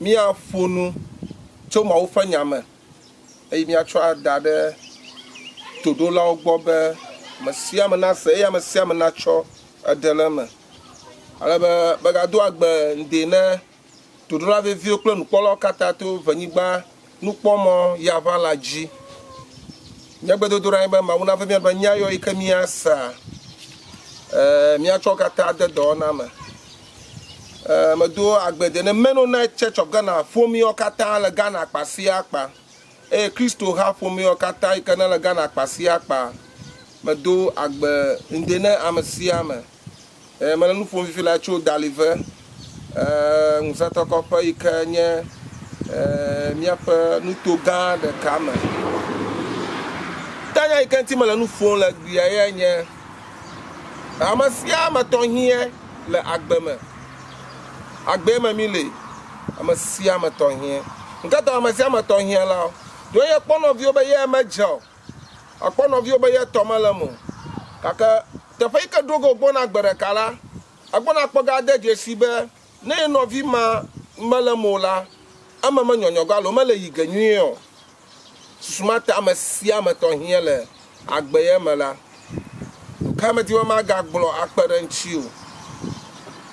Míaƒo nu tso Mawu ƒe Nya me eye míatsɔ ada ɖe toɖolawo gbɔ be ame sia ame nase eye ame sia ame natsɔ eɖe le eme. Ale be megado agbe ŋdɛ ne toɖola veviwo kple nukpɔlawo katã to venyigba nukpɔmɔ yaʋala dzi. Nye gbedodoɖa nye be Mawu nave mía be nya yɔ yi ke míasea, e, míatsɔ wo katã ade dɔwɔna me. E, medo agbede ne Mennonite Church of Ghana ƒomewo katã le Ghana akpa sia akpa eye Kristo ha ƒomewo katã yi ke ne le Ghana akpa sia akpa. Medo agbe ŋde ne ame sia ame. E, mele nu ƒom fifi la tso Dalive, e, ŋusẽtɔkɔƒe yi ke nye e, míaƒe nuto gã ɖeka me. Tanya yi ke ŋuti mele nu ƒom le egbea ye nye ame sia ame tɔ hiã le agbe me. Agbee me mí le. Ame sia ame tɔ hiã. Ŋketa ame sia ame tɔ hiã la, ɖo ye kpɔ nɔviwo be ye medze o. Ekpɔ nɔviwo be ye tɔ mele eme o. Gake teƒe yi ke ɖo ge wògbɔna gbe ɖeka la, egbɔna kpɔ ge ade dzesi be ne ye nɔvi ma mele eme o la, eme menyɔnyɔ ge alo mele yi ge nyuie o. Susu ma ta ame sia ame tɔ hiã le agbe ye me la, nu ka medi be magagblɔ akpe ɖe eŋuti o?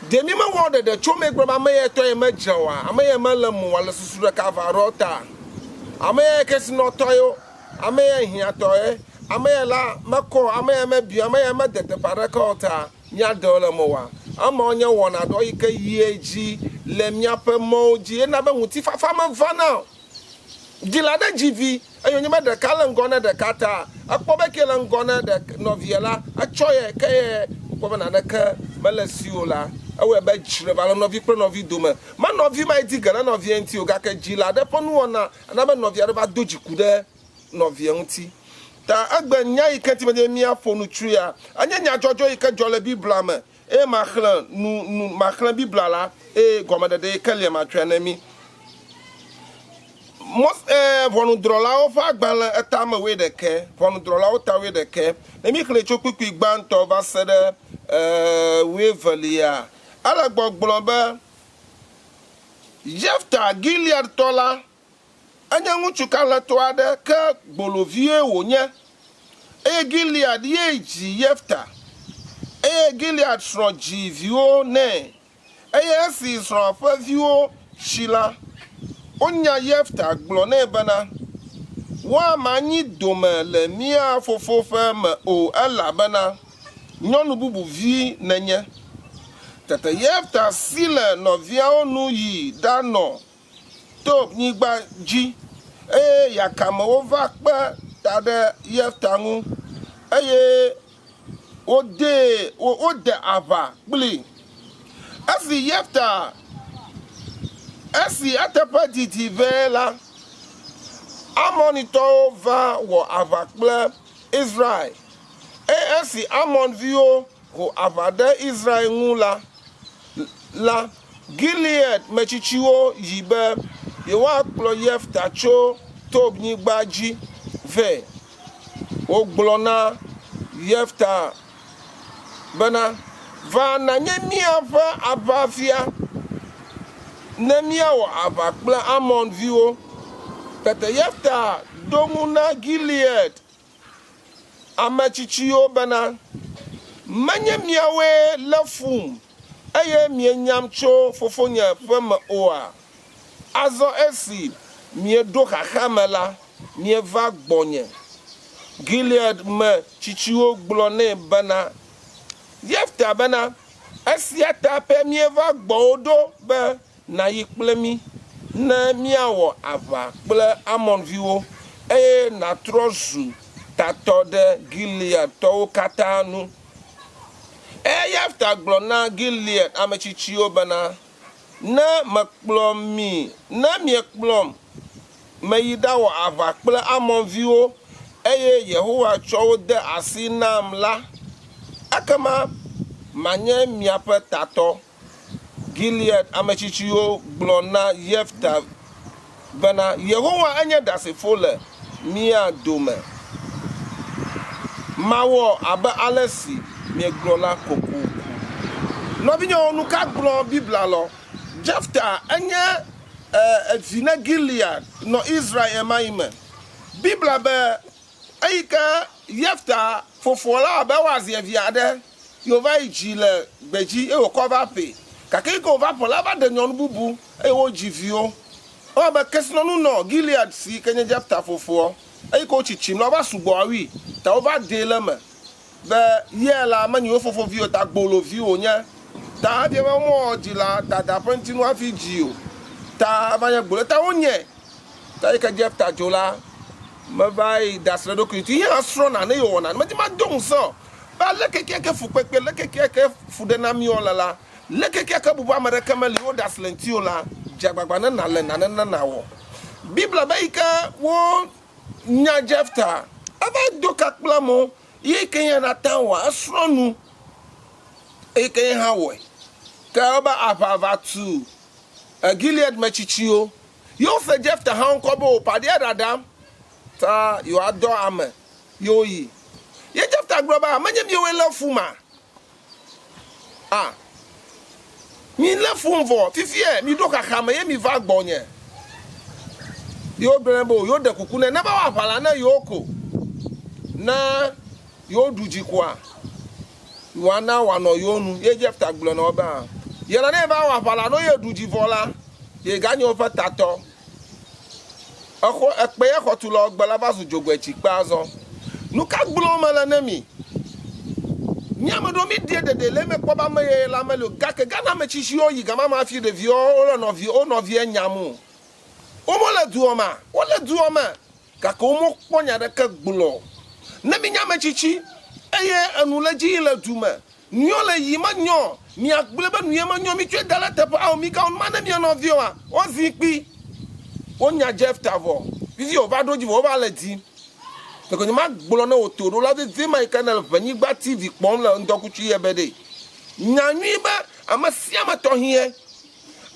Ɖe mi mewɔ ɖeɖe tso eme gblɔ be ame ya tɔ ye medze oa? Ame ya mele eme oa le susu ɖeka eve aɖewo ta? Ame ya kesinɔtɔ ye o, ame ya hiãtɔ ye, ame ya la mekɔ o, ame ya mebi o, ame ya mede teƒe aɖeke o ta míaɖe le eme oa? Emawo nye wɔna aɖewo yi ke yia edzi le míaƒe mɔwo dzi ena be ŋutifafa mevana o. Dzila ɖe dzi vi, eye wònye be ɖeka le ŋgɔ ne ɖeka ta, ekpɔ be ke le ŋgɔ ne ɖe nɔvia la, etsɔ ye, ke ye wòkpɔ be naneke mele esi o la, ewɔe be dzre va le nɔvi kple nɔvi dome. Me nɔvi ma di ge ɖe nɔvia ŋuti o, gake dzila aɖe ƒe nuwɔna na be nɔvia aɖe va do dziku ɖe nɔvia ŋuti. Ta egbe nya yi ke ŋuti medi be míaƒo nu tsoe ya, enye nyadzɔdzɔ yi ke dzɔ le Biblia me, eye maxlẽ nu, nu, maxlẽ Biblia la, eye gɔmeɖeɖe yi ke lia matsɔe ne mí. Mose, eh, Ʋɔnudrɔ̃lawo ƒe agbalẽ etame wuiɖekɛ, Ʋɔnudrɔ̃lawo ta wuiɖekɛ. Ne míxlẽe tso kpukpui gbãtɔ va se ɖe eh, wuievelia, ele gbɔgblɔ be, Yefta Gileadtɔ la enye ŋutsu kalẽtɔ aɖe, ke gbolovie wònye. Eye Gilead ye dzi Yefta. Eye Gilead srɔ̃ dzi viwo nɛ. Eye esi srɔ̃a ƒe viwo tsi la, wonya Yefta gblɔ nɛ bena, Woamanyi dome le mía fofo ƒe me o, elabena nyɔnu bubu vi nènye. Tete Yefta si le nɔviawo nu yi ɖanɔ Tob-nyigba dzi, eye yakamewo va kpe ta ɖe Yefta ŋu, eye wodee, wode aʋa kplii. Esi Yefta, esi eteƒe didi ʋɛ la, Amonitɔwo va wɔ aʋa kple Israel. Eye esi Amon-viwo ho aʋa ɖe Israel ŋu la, la, Gilead metsitsiwo yi be yewoakplɔ Yefta tso Tob-nyigba dzi vɛ. Wogblɔ na Yefta bena, Va nànye míaƒe aʋafia, ne míawɔ aʋa kple Amon-viwo. Tete Yefta ɖo ŋu na Gilead ame tsitsiwo bena, Menye miawoe lé fum, eye mienyam tso fofonye ƒe me oa? Azɔ esi mieɖo xaxa me la, mieva gbɔnye. Gilead me tsitsiwo gblɔ nɛ bena, Yefta bena, Esia ta pɛ míeva gbɔwò ɖo be nàyi kple mí, ne míawɔ aʋa kple Amon-viwo, eye nàtrɔ zu tatɔ ɖe Gileadtɔwo katã nu. Eye Yefta gblɔ na Gilead ametsitsiwo bena, Ne mekplɔ mi, ne miekplɔm meyi ɖawɔ aʋa kple Amon-viwo, eye Yehowa tsɔ wo de asi nam la, ekema manye miaƒe tatɔ. Gilead ametsitsiwo gblɔ na Yefta bena, Yehowa enye ɖasefo le mía dome. Mawɔ abe ale si miegblɔ la kokoko. Nɔvinyewo, nu ka gblɔ Biblia lɔ? Jefta enye. evi ne Gilead nɔ Israel ɣemaɣi me. Biblia be eyi ke Yefta fofoa la wɔ be woazi evia aɖe yi wòva yi dzi le gbedzi eye wòkɔ va aƒee. Gake eyi ke wòva aƒe la, eva ɖe nyɔnu bubu eye wodzi viwo. Ewɔ abe kesinɔnu nɔ Gilead si yi ke nye Jefta fofoa. Eyi ke wotsitsim la, wova sugbɔ awui ta wova ɖee le eme be ye la menye yewo fofo vi o ta gbolo vi wònye. Ta ebia be womewɔ dzila dada ƒe ŋutinu hafi dzii o ta eva nye gbolo ta wonyae. Ta eyi ke Jefta dzo la, meva yi ɖase ɖe eɖokui ŋuti. Ye hã srɔ̃ nane ye wòwɔ nane. Medi mado ŋusẽ o be ale kekeake fukpekpe, le kekeake fuɖenamiwo le la, le kekeake bubu ame ɖeke meli woɖe asi le ŋutiwò la, dze agbagba ne nàle nane ne nàwɔ. Biblia be eyi ke wonya Jefta, eva do ka kple amewo, ye yi ke ye hã nate ŋu awɔa, esrɔ̃ nu eyi ke ye hã wɔe. Ke wobe aʋa va tu Gilead metsitsiwo. Ye wose Jefta hã ŋkɔ be o paɖia ɖaɖam ta yewoadɔ ame yewo yi. Ye Jefta gblɔ be, Menye miwoe lé fum a? A! Milé fum vɔ, fifiɛ miɖo xaxa me ye miva gbɔnye. Ye wogblɔ nɛ be o, yewoɖe kuku nɛ neva wɔ aʋa la ne yewo ko. Ne yewoɖu dzi koa, yewoana wòanɔ yewo nu. Ye Jefta gblɔ na wo be, A! Yena ne yeva wɔ aʋa la ne yeɖu dzi vɔ la, yeganye woƒe tatɔ. Exɔ ekpe ye xɔtulawo gbe la va zu dzogoetsikpe azɔ. Nuka gblɔm mele ne mi? Mi ame ɖewo mi ɖie ɖeɖe le eme kpɔ be ame yeye la meli o gake Ghana ame tsitsiwo yi gama me hafi ɖeviwo wole nɔvi wo nɔvie nyam o. Womele dua mea? Wole dua me gake womekpɔ nya ɖeke gblɔ o. Ne mi nye ame tsitsi eye enu le edzi yi le du me Nuyɔ le yi menyɔ, miagblɔe be nuye menyɔ, mitsɔe da ɖe teƒe ao, migawɔ nu ma ne mia nɔviwoa, woazii kpi. Wonya Jefta vɔ, fifi wòva ɖo edzi vɔ wova le dim. Ɖeko nyemagblɔ ne wò toɖola vevie ma yi ke nèle ʋenyigba TV kpɔm le ŋdɔkutsu ye be ɖe, nya nyui be ame sia ame tɔ hiã.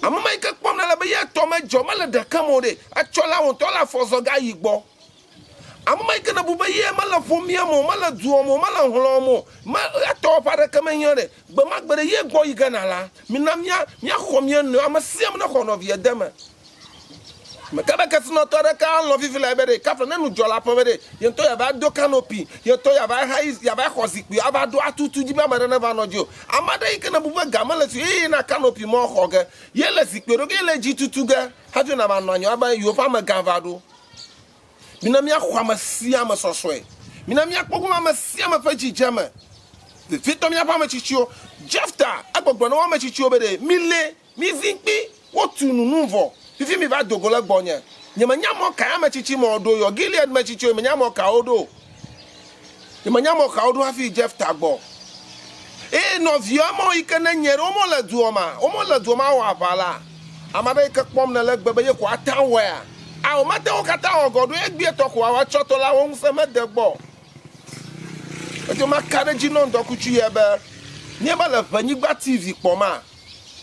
Ame ma yi ke kpɔm nèle be ye tɔ medzɔ, mele ɖeke me o ɖe, etsɔ la wò ŋutɔ le afɔ zɔ ge ayi gbɔ. Ame ma yi ke nèbu be ye mele ƒomea me o, mele dua me o, mele hlɔ̃a me o, me, etɔ ƒe aɖeke mehiã ɖe, gbe ma gbe ɖe ye gbɔ yi ge nàla, mina mía, míaxɔ mía nɔewo, ame sia ame nexɔ nɔvia de eme. Meka be kesinɔtɔ aɖeke alɔ̃ vivi le ebe ɖe, kafla ne nu dzɔ le aƒe me ɖe, ye ŋutɔ yeava do kanopi, ye ŋutɔ yeava hayi, yeava xɔ zikpui ava ɖo atutu dzi be ame aɖe neva nɔ dzi o. Ame aɖe yi ke nèbu be ga mele esi o, ye yina kanopi mɔ xɔ ge, ye le zikpui ɖo ge, ye le edzi tutu ge hafi nàva nɔ anyi abe yewoƒe amegã va ɖo. Mina míaxɔ ame sia ame sɔsɔe. Mina míakpɔ gome ame sia ame ƒe dzidzeme, vevietɔ míaƒe ame tsitsiwo. Jefta egbɔgblɔ na wo ame tsitsiwo be ɖe, Mile, mizi kpi, wotu nu num vɔ, fifi miva do go le gbɔnye. Nyemenya mɔ kae ame tsitsi mawo ɖo yɔ Gilead me tsitsiwo, nyemenya mɔ ka woɖo o. Nyemenya mɔ ka woɖo hafi yi Jefta gbɔ. Eye nɔvia mawo yi ke ne nye ɖe womele dua mea, womele dua me awɔ aʋa la, ame aɖe yi ke kpɔm nèle egbe be ye ko ate ŋu awɔea? Ao, mate ŋu wo katã awɔ gɔ̃ ɖo egbea tɔ ko wòawɔ etsɔ tɔ la, wò ŋusẽ mede egbɔ o. Eye maka ɖe edzi nɔ ŋdɔkutsu ya be, míeva le Ʋenyigba TV kpɔma?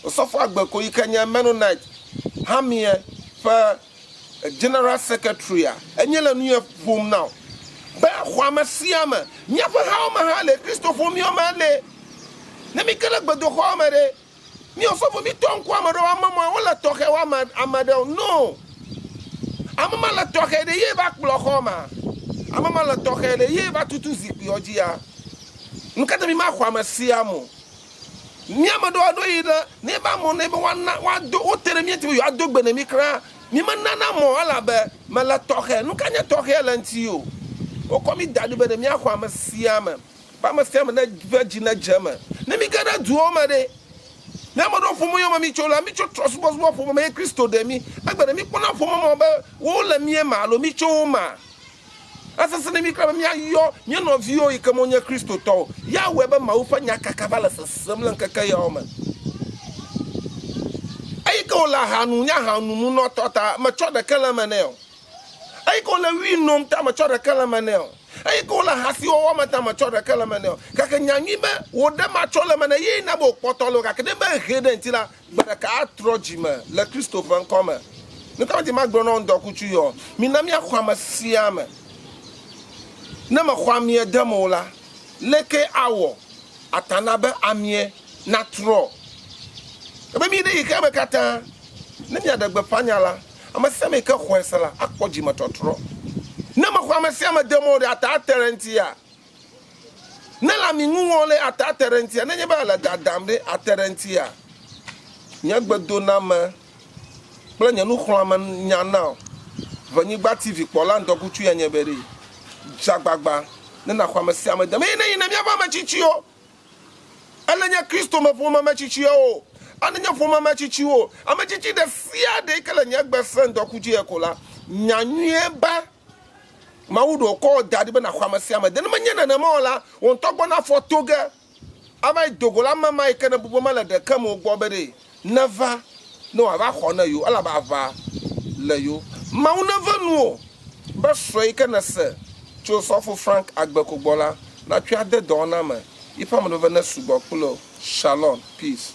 Osɔfo Agbeko yi ke nye Mennonite hamea ƒe General Secretary-a, enye le nu ye ƒom na wò be xɔ ame sia ame. Míaƒe hawo me hã le, Kristo ƒomeawo me le. Ne míke ɖe gbedoxɔa me ɖe, mí osɔfo mítɔ ŋku ame ɖewo, ame ma wole tɔxɛ wo ame ame ɖewo. No! Ame ma le tɔxɛ ɖe ye va kplɔ xɔ ma. Ame ma le tɔxɛ ɖe ye va tutu zikpuiɔ dzia. Nukata mi maxɔ ame sia ame o? Mí ame ɖewo aɖo yi ɖe ne va mɔ ne be woana woado wote ɖe mía ŋuti be yewoado gbe ne mí kra. Mí menana mɔ o elabe mele tɔxɛ. Nuka nye tɔxɛ le ŋuti o? Wokɔ mí da ɖi be ɖe míaxɔ ame sia ame. Be ame sia ame ne ƒe dzi nedze eme. Ne mí ge ɖe duwo me ɖe, ne ame ɖewo ƒome yome mí tso la, mí tso trɔ̃subɔsubɔ ƒome me ye Kristo ɖe mí. Egbe ɖe mí kpɔna ƒome ma be wole mía me alo mí tso wo mea? Esesẽ ne mí kura be míayɔ mía nɔviwo yi ke menye Kristotɔwo o. Ya wɔe be Mawu ƒe nya kaka va le sesẽm le ŋkeke yawo me. Eyi ke wole aha num, nye ahanumunɔtɔ ta metsɔ ɖeke le eme nɛ o. Eyi ke wole wui nom ta metsɔ ɖeke le eme nɛ o. Eyi ke wole ahasiwɔwɔ me ta metsɔ ɖeke le eme nɛ o. Gake nya nyui be wò ɖe matsɔ le eme nɛ ye na be wòkpɔtɔ le o. Gake ne be ehe ɖe ŋuti la, Gbe ɖeka atrɔ dzi me le Kristo ƒe ŋkɔ me. Nu ka medi magblɔ na wò ŋdɔkutsu yɔ? Mina míaxɔ ame sia ame. Ne mexɔ amie dem o la, leke awɔ ata na be amie natrɔ? Ebe míɖe xexea me katã. Ne miaɖe gbeƒã nya la, ame sia ame yi ke xɔe se la, akpɔ dzimetɔtrɔ. Ne mexɔ ame sia ame de mɔ o ɖe, ata ate ɖe eŋutia? Ne le ami ŋu wɔm ɖe, ata ate ɖe eŋutia? Nenye be ele dadam ɖe, ate ɖe eŋutia? Nye gbedoname kple nye nuxlɔ̃ame nya na wò, Ʋenyigba TV kpɔla ŋdɔkutsu ya nye be ɖe, dze agbagba ne nàxɔ ame sia ame de eme eye ne yi ne míaƒe ame tsitsiwo. Ele nye Kristo me ƒome me tsitsiwo o, ane nye ƒome me tsitsiwo o. Ame tsitsi ɖe sia ɖe yi ke le nye gbe se ŋdɔkutsu ya ko la, nya nyuie be Mawu ɖe wòkɔ wò da ɖi be nàxɔ ame sia ame de. Ne menye nenema o la, wò ŋutɔ gbɔ nafɔ to ge ava yi do go le ame ma yi ke nèbu be mele ɖeke me o gbɔ be ɖe neva ne wòava xɔ ne yewo elabe aʋa le yewo. Mawu neve nuwò be srɔ̃ yi ke nèse tso Sɔfo Frank Agbeko gbɔ la natsɔe ade dɔwɔna me. Yiƒe amenuveve nesugbɔ kple wò. Shalom. Peace.